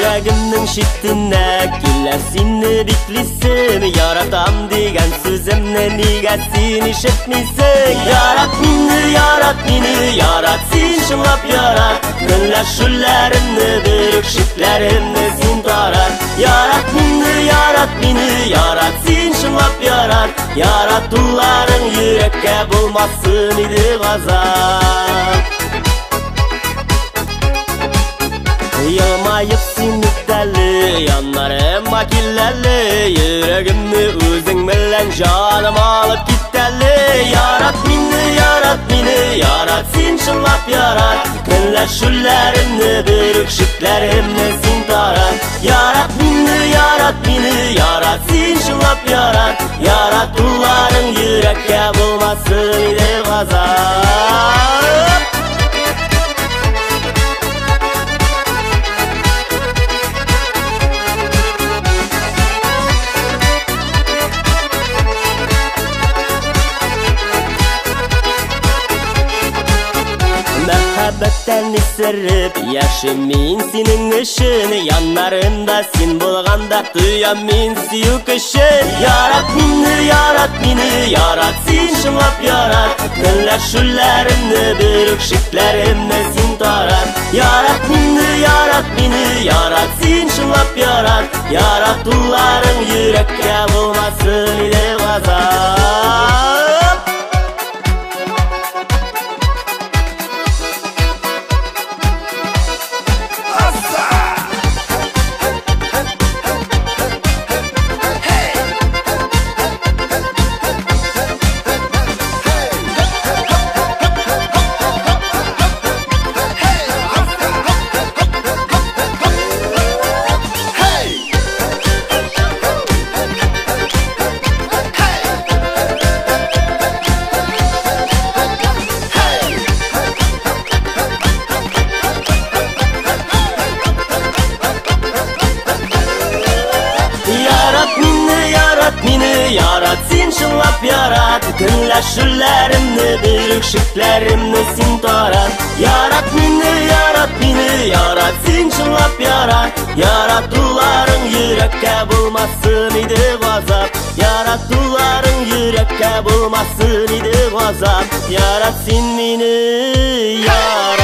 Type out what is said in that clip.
Йөрәгемнең читенә килә сине биклисем. Яратам дигән сүземне нигә син ишетмисең? Ярат мине, ярат мине, ярат син чынлап ярат. Көнләшүләремне, берүк шикләремне син тарат. Ярат мине, ярат мине, ярат син чынлап ярат. Яратуларың йөрәккә булмасын иде газап. Елмаеп син үтәле, яннарыма киләле. Йөрәгемне үзең белән җаным алып китәле. Ярат мине, ярат мине, ярат син чынлап ярат. Көнләшүләремне, берүк шикләремне син тарат. Ярат мине, ярат мине, ярат син чынлап ярат. Яратуларың йөрәккә булмасын иде газап. Мәхәббәттән исереп яшим мин синең өчен. Яннарымда син булганда тоям мин сөю көчен. Ярат мине, ярат мине, ярат син чынлап ярат. Көнләшүләремне, берүк шикләремне син тарат. Ярат мине, ярат мине, ярат син чынлап ярат. Яратуларың йөрәккә булмасын иде газап. Ярат син чынлап ярат. Көнләшүләремне, берүк шикләремне син тарат. Ярат мине, ярат мине, ярат син чынлап ярат. Яратуларың йөрәккә булмасын иде газап. Яратуларың йөрәккә булмасын иде газап. Ярат син мине, ярат.